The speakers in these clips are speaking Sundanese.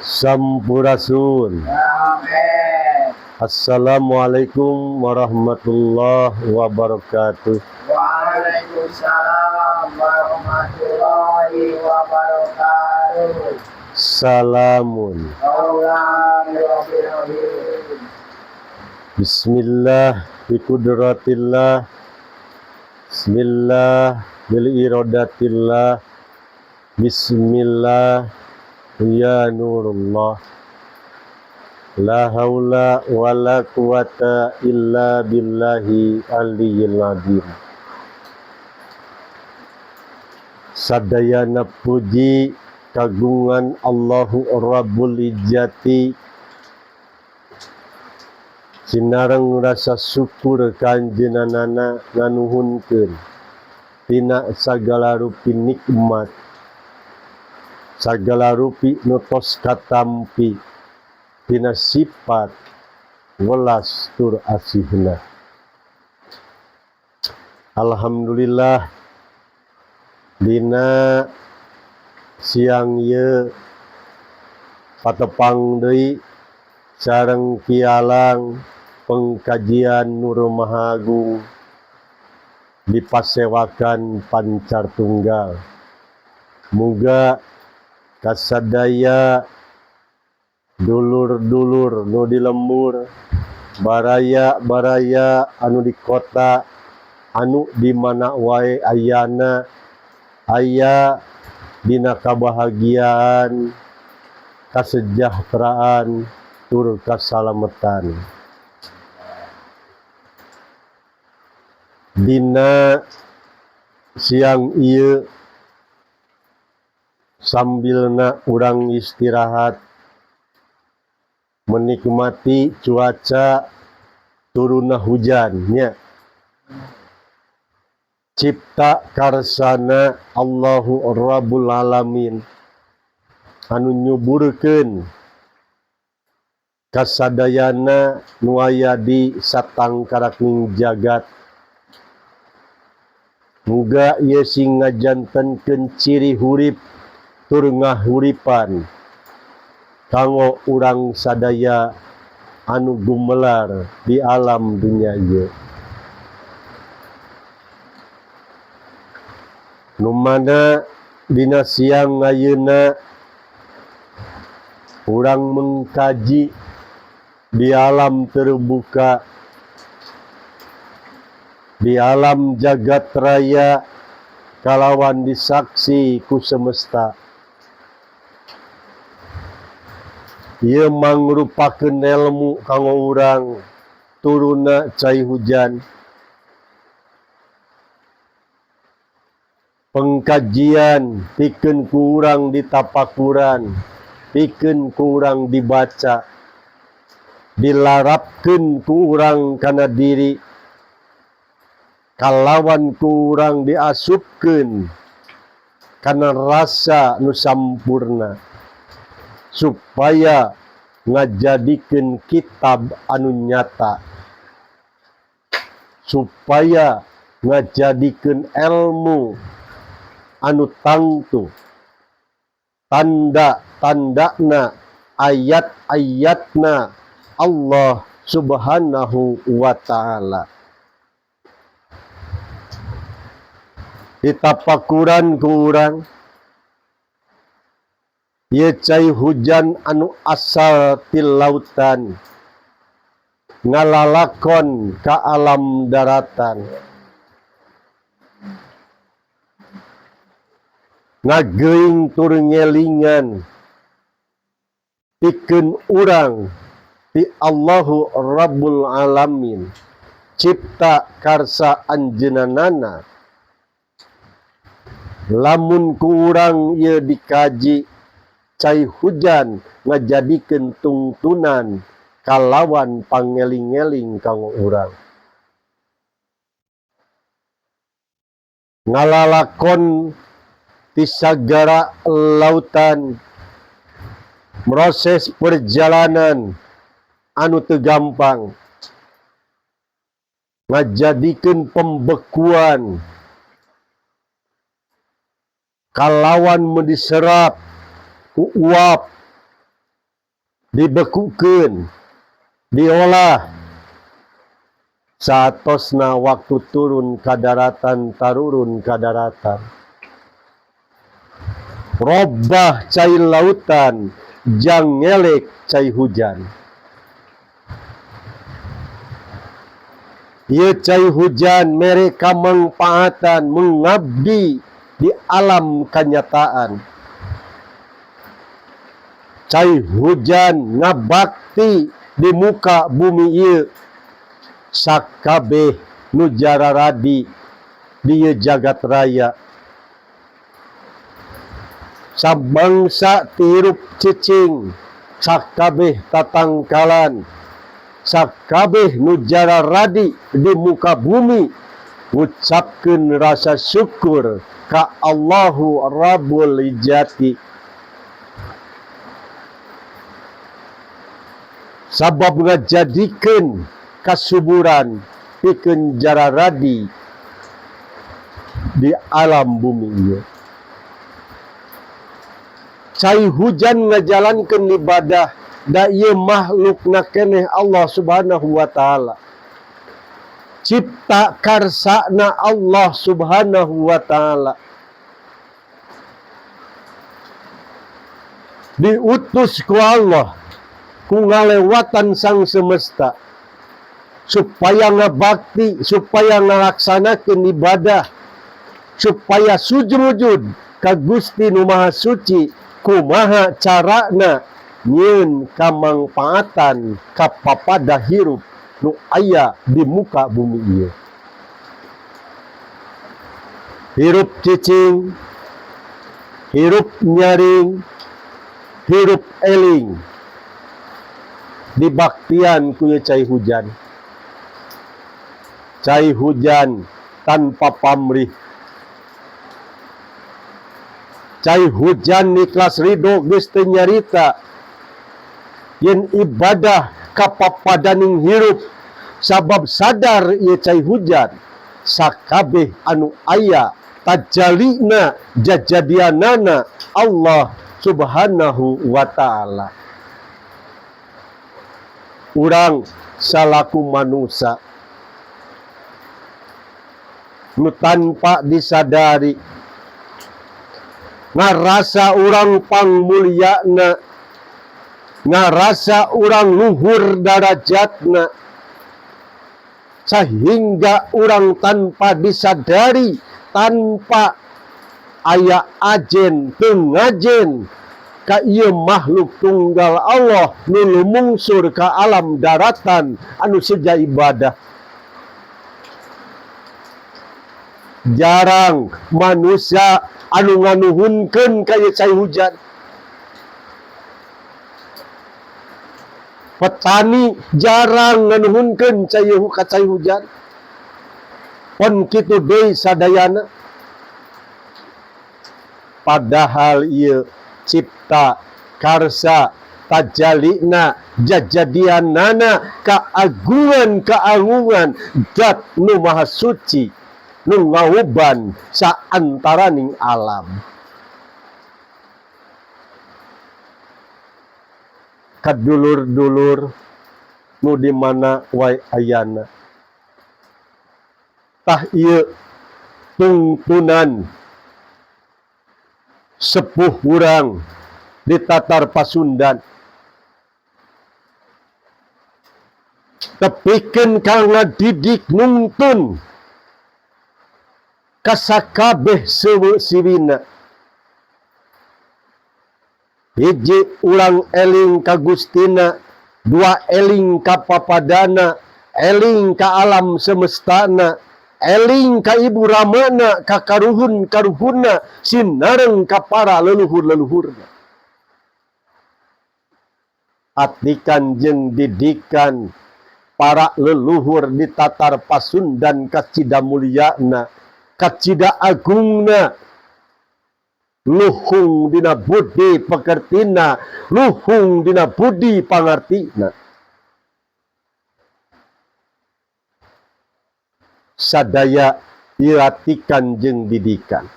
Sampurasun. Assalamualaikum warahmatullahi wabarakatuh. Waalaikumsalam warahmatullahi wabarakatuh. Salamun. Bismillah bi kudratillah. Bismillah bil irodatillah. Bismillah ya nurullah. La haula wala quwata illa billahi aliyil azim. Sadayana puji kagungan Allahu Rabbul Izzati, sinareng rasa syukur ka anjeunna nganuhunkeun tina sagala rupi nikmat, sagala rupi nu tos katampi tina sifat welas tur asihna. Alhamdulillah, dina siang ieu patepang deui sareng pialang pengkajian Nur Maha Agung di Pasewakan Pancar Tunggal. Muga kasadaya dulur-dulur nu di lembur, baraya-baraya anu di kota, anu di mana wae ayana, aya dina kabahagiaan, kasejahteraan, tur kasalametan. Dina siang ieu sambilna urang istirahat menikmati cuaca turunna hujan nya. Cipta karsana Allahu Rabbul Alamin anu nyuburkeun kasadayana nu aya di satangkarakning jagat. Muga ieu sing ngajantenkeun ciri hurip tur ngahuripan kanggo urang sadaya anu gumelar di alam dunya ieu. Nu mana dina siang ayeuna urang mengkaji di alam terbuka, di alam jagat raya kalawan disaksi ku semesta. Ieu mangrupakeun elmu kanggo urang turunna cai hujan. Pengkajian pikeun ku urang ditapakuran, pikeun ku urang dibaca, dilarapkeun ku urang kana diri, kalawan ku urang diasupkeun kana rasa nu sampurna supaya ngajadikeun kitab anu nyata, supaya ngajadikeun elmu anu tangtu, tanda-tandana, ayat-ayatna Allah Subhanahu wa ta'ala. Ditapakuran ku urang ieu cai hujan anu asal ti lautan ngalalakon ka alam daratan, ngageuing tur ngelingan pikeun urang ti Allahu Rabbul Alamin cipta karsa anjeunanana. Lamun ku urang ieu dikaji, cai hujan ngajadikeun tungtunan kalawan pangeling-eling kanggo urang. Ngalalakon ti sagara lautan, proses perjalanan anu teu gampang, ngajadikeun pembekuan kalawan mun diserap ku uap Dibekukeun, diolah, saatosna waktu turun ka daratan, tarurun ka daratan. Robah cai lautan jang ngelek cai hujan. Ieu cai hujan mere kamangpaatan mengabdi di alam kanyataan. Cai hujan ngabakti di muka bumi ieu sakabeh nu jararadi di ieu jagat raya. Sabangsa ti hirup cicing, sakabeh tatangkalan, sakabeh nu jararadi di muka bumi ngucapkeun rasa syukur ka Allahu Rabbul Izzati. Sabab ngajadikeun kasuburan pikeun jararadi di alam bumi ieu. Cai hujan ngajalankeun ibadah da ieu makhlukna keneh Allah Subhanahu wa taala. Cipta karsana Allah Subhanahu wa taala. Diutus ku Allah ku ngalewatan sang semesta supaya ngabakti, supaya ngalaksanakeun ibadah, supaya sujud ka Gusti Nu Maha Suci. Kumaha carana nyieun kamangpaatan ka papada hirup nu aya di muka bumi ieu? Hirup cicing, hirup nyaring, hirup eling dibaktian ku ieu cai hujan. Cai hujan tanpa pamrih. Cai hujan ikhlas ridho geus teu nyarita yen ibadah ka papadaning hirup, sabab sadar ieu cai hujan sakabeh anu aya tajalina jajadianana Allah Subhanahu wa taala. Urang salaku manusa nu tanpa disadari ngarasa urang pangmulyana, ngarasa urang luhur darajatna, sehingga urang tanpa disadari, tanpa aya ajen teu ngajen ka ieu makhluk tunggal Allah nu lumungsur ka alam daratan anu seja ibadah. Jarang manusia anu nganuhunkeun ka ieu cai hujan. Petani jarang nganuhunkeun cai ka cai hujan. Pon kitu deui sadayana. Padahal ieu cipta karsa tajalina jajadianana kaagungan kaagungan Zat nu Maha Suci nu ngauban saantaraning alam. Kadulur-dulur nu di mana wae ayana. Tah ieu tungtunan sepuh urang di Tatar Pasundan. Tepikeun ka ngadidik nungtun ka sakabeh sewe siwina. Hiji urang eling ka Gustina, dua eling ka papadana, eling ka alam semestana, eling ka ibu ramana, ka karuhun karuhunna, sinareng ka para leluhur-leluhurna. Atikan jeung didikan para leluhur di Tatar Pasundan kacida mulyana, kacida agungna, luhung dina budi pekertina, luhung dina budi pangartina. Sadaya iratikan jeung didikan.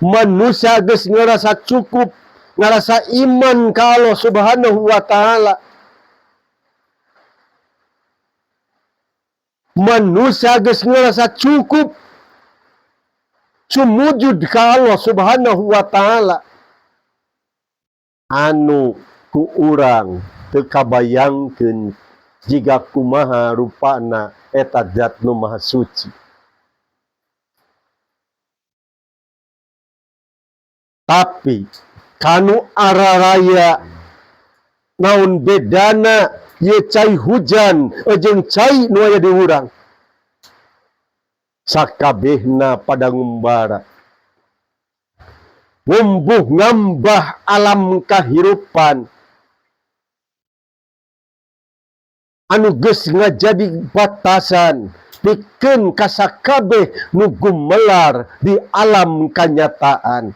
Manusia geus ngerasa cukup Ngarasa iman ka Allah Subhanahu wa taala. Manusia geus ngarasa cukup sumujud ka Allah Subhanahu wa taala. Anu ku urang teu kabayangkeun jiga kumaha rupana eta zat nu maha suci. Tapi kanu araraya naon bedana ieu cai hujan jeung cai nu aya di urang? Sakabehna pada ngumbara. Ngumbuh ngambah alam kahirupan anu geus ngajadi batasan pikeun ka sakabeh nu gumelar di alam kanyataan.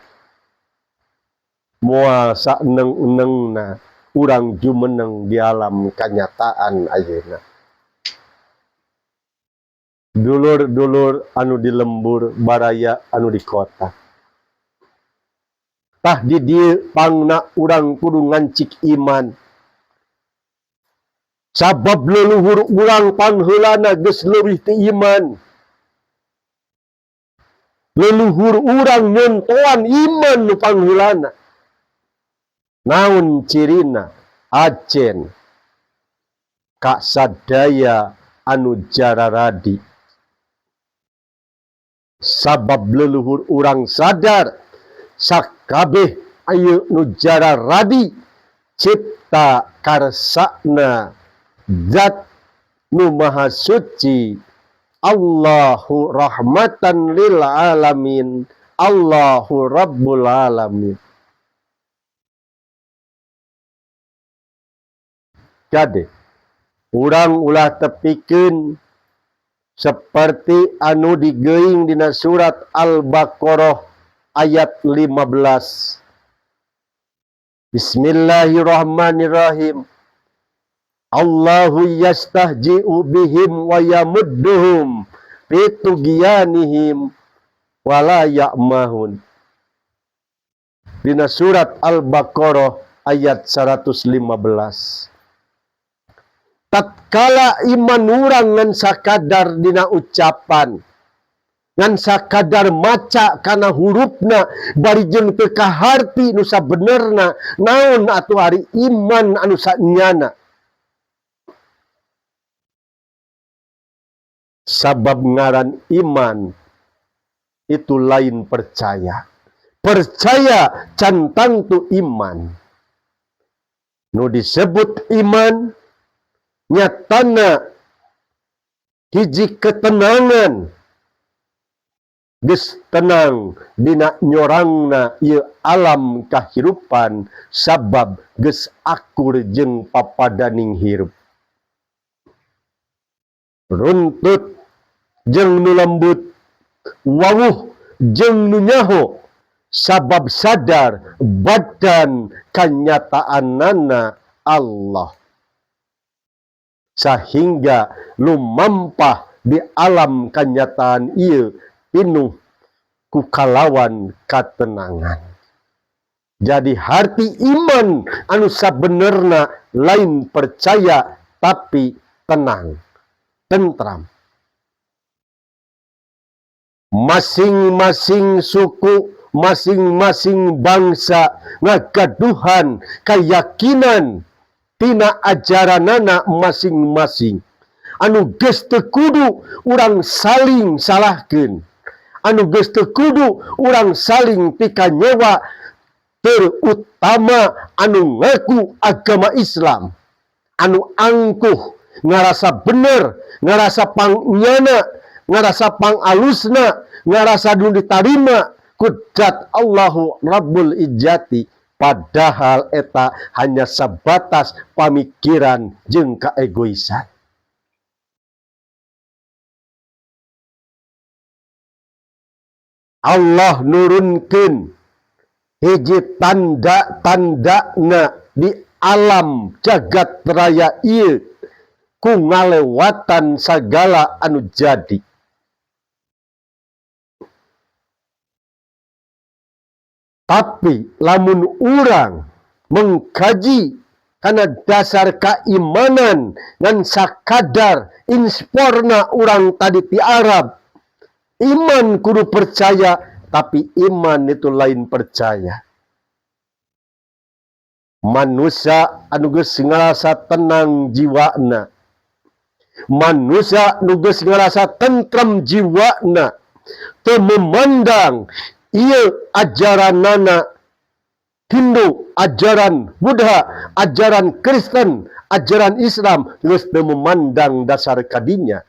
Moal saeneng-enengna urang jumeneng di alam kanyataan ayeuna. Dulur-dulur anu di lembur, baraya anu di kota. Tah di dieu pangna urang kudu ngancik iman. Sabab leluhur urang pangheulana geus leuwih ti iman. Leluhur urang nyontoan iman nu pangheulana. Naon cirina? Ajen ka sadaya anu jararadi. Sabab leluhur urang sadar sakabeh ieu nu jararadi cipta karsana zat nu maha suci Allahu rahmatan lil alamin, Allahu rabbul alamin. Kade urang ulah tepikeun seperti anu digeuing dina surat Al-Baqarah ayat 15. Bismillahirrahmanirrahim. Allahu yastahji'u bihim wa yamudduhum fi tughyanihim wa la ya'mahun. Dina surat Al-Baqarah ayat 115. Tatkala iman urang ngan sakadar dina ucapan, ngan sakadar maca kana hurufna bari jeung teu kaharti nu sabenerna, naon atuh ari iman anu sanyana? Sabab ngaran iman itu lain percaya. Percaya can tangtu iman. Nu disebut iman nyatana hiji ketenangan, geus tenang dina nyorangna ieu alam kahirupan sabab geus akur jeung papadaning hirup. Runtut jeung nu lembut, wawuh jeung nu nyaho, sabab sadar badan kanyataanana Allah. Sahingga lumampah di alam kanyataan ieu pinuh ku kalawan katenangan. Jadi harti iman anu sabenerna lain percaya tapi tenang, tentram. Masing-masing suku, masing-masing bangsa ngagaduhan keyakinan tina ajaranana masing-masing. Anu geus teu kudu urang saling salahkeun. Anu geus teu kudu urang saling pikanyewa, terutama anu ngaku agama Islam. Anu angkuh ngarasa bener, ngarasa pangnyana, ngarasa pangalusna, ngarasa nu ditarima kudrat Allahu Rabbul Izzati, padahal eta hanya sebatas pamikiran jeung kaegoisan. Allah nurunkeun hiji tanda-tandana di alam jagat raya ieu ku ngalewatan sagala anu jadi. Tapi lamun urang mengkaji karena dasar keimanan dan sakadar insporna urang tadi ti Arab, iman kudu percaya, tapi iman itu lain percaya. Manusia anu geus ngarasa tenang jiwana, manusia nu geus ngarasa tentrem jiwana, teu memandang ieu ajaranana Hindu, ajaran Buddha, ajaran Kristen, ajaran Islam, geus teu memandang dasar kadinya.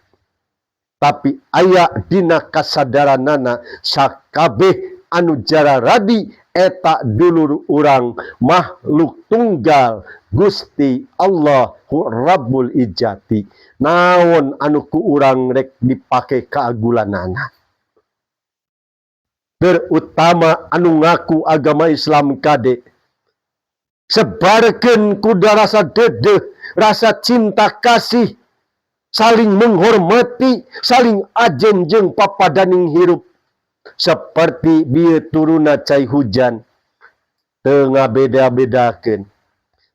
Tapi aya dina kasadaranana, sakabeh anu jararadi eta dulur urang, makhluk tunggal Gusti Allahu Rabbul Izzati. Naon anu ku urang rek dipake keagulanana? Terutama anu ngaku agama Islam, kade sebarkeun kuda rasa dedeh, rasa cinta kasih, saling menghormati, saling ajen jeung papadaning hirup. Seperti bieu turuna cai hujan teu ngabeda-bedakeun,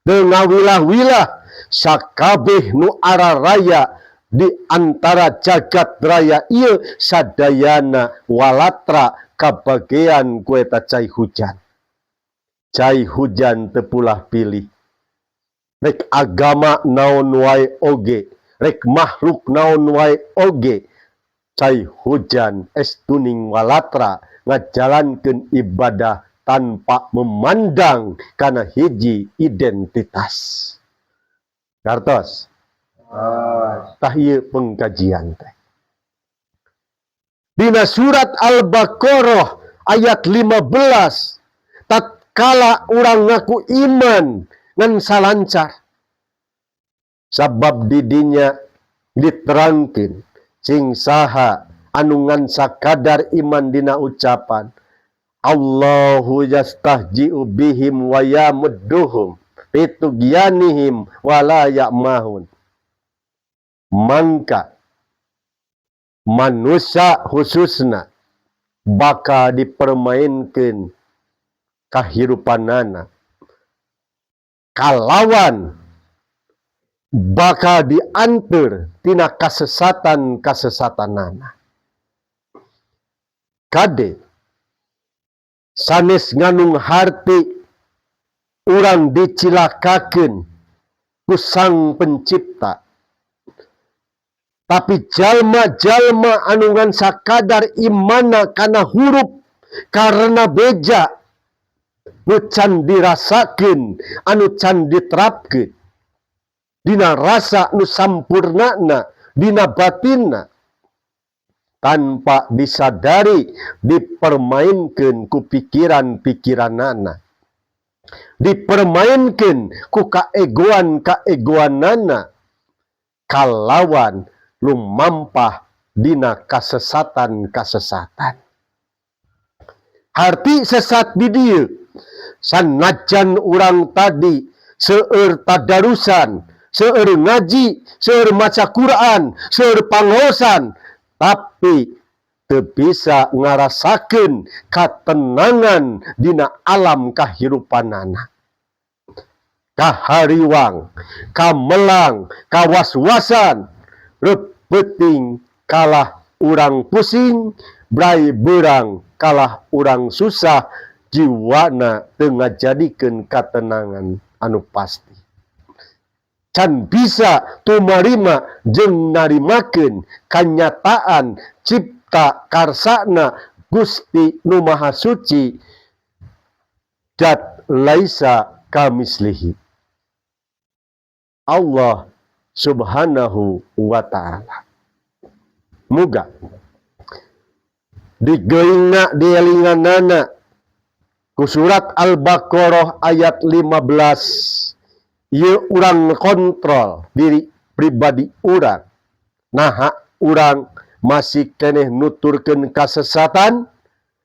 teu ngawilah-wilah, sakabeh nu araraya di antara jagat raya ieu sadayana walatra kabagean ku eta cai hujan. Cai hujan teu pulah pilih, rek agama naon wae oge, rek makhluk naon wae oge, cai hujan estuning walatra ngajalankeun ibadah tanpa memandang kana hiji identitas. Kartos? Tah, ieu pengkajian teh. Dina surat Al-Baqarah ayat 15, tatkala urang ngaku iman ngan salancar, sabab didinya diterangkeun sing saha anu ngan sakadar iman dina ucapan, Allahu yastahzi'u bihim wa yamudduhum fi tughyanihim wala ya'mahun. Mangka manusia khususna bakal dipermainkan kahirupanana, kalawan bakal diantar tina kasesatan kasesatanana. Kade, sanes nganung harti urang dicilakakeun ku Sang Pencipta, tapi jalma-jalma anu ngan sakadar imana kana huruf karena beja nu can dirasakeun, anu can diterapkeun dina rasa nu sampurnana dina batinna, tanpa disadari dipermainkan ku pikiran-pikiranana, dipermainkan ku kaegoan-kaegoanana, kalawan lumampah dina kasesatan-kasesatan. Harti sesat di dieu, sanajan urang tadi seueur tadarusan, seueur ngaji, seueur maca Quran, seueur pangaosan, tapi teu bisa ngarasakeun katenangan dina alam kahirupanana, kahariwang, kamelang, kawas-wasan, peuting kalah urang pusing, brai berang kalah urang susah, jiwana teu ngajadikeun katenangan anu pasti, can bisa tumarima jeung narimakeun kanyataan cipta karsana Gusti Nu Maha Suci, dat laisa kamislihi, Allah Subhanahu wa Ta'ala. Muga digeingna dielinganana ku surat Al-Baqarah ayat 15 ieu, urang kontrol diri pribadi urang. Naha urang masih keneh nuturkeun kasesatan,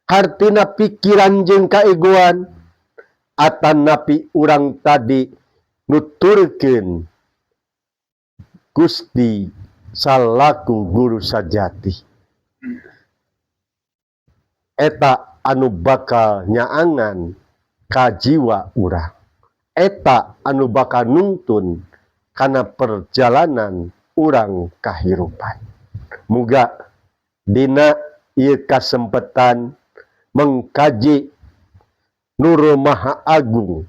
hartina pikiran jeung kaegoan, atanapi urang tadi nuturkeun Gusti salaku guru sajati? Eta Eta anu bakal nyaangan ka jiwa urang, eta anu bakal nungtun kana perjalanan urang kahirupan. Muga dina ieu kasempetan mengkaji Nurul Maha Agung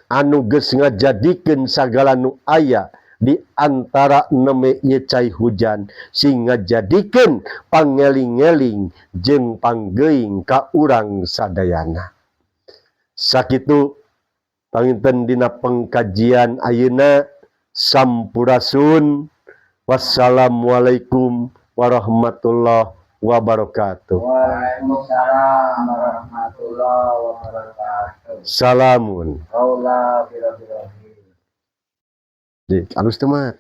anu geus ngajadikeun sagala nu aya di antara neme ieu cai hujan, sing ngajadikeun pangeling-eling jeung panggeuing ka urang sadayana. Sakitu panginten dina pengkajian ayeuna. Sampurasun, wassalamualaikum warahmatullahi wabarakatuh. Waalaikumsalam warahmatullahi wabarakatuh. Salamun. Kaula biro-biro. Di, alus teu mah.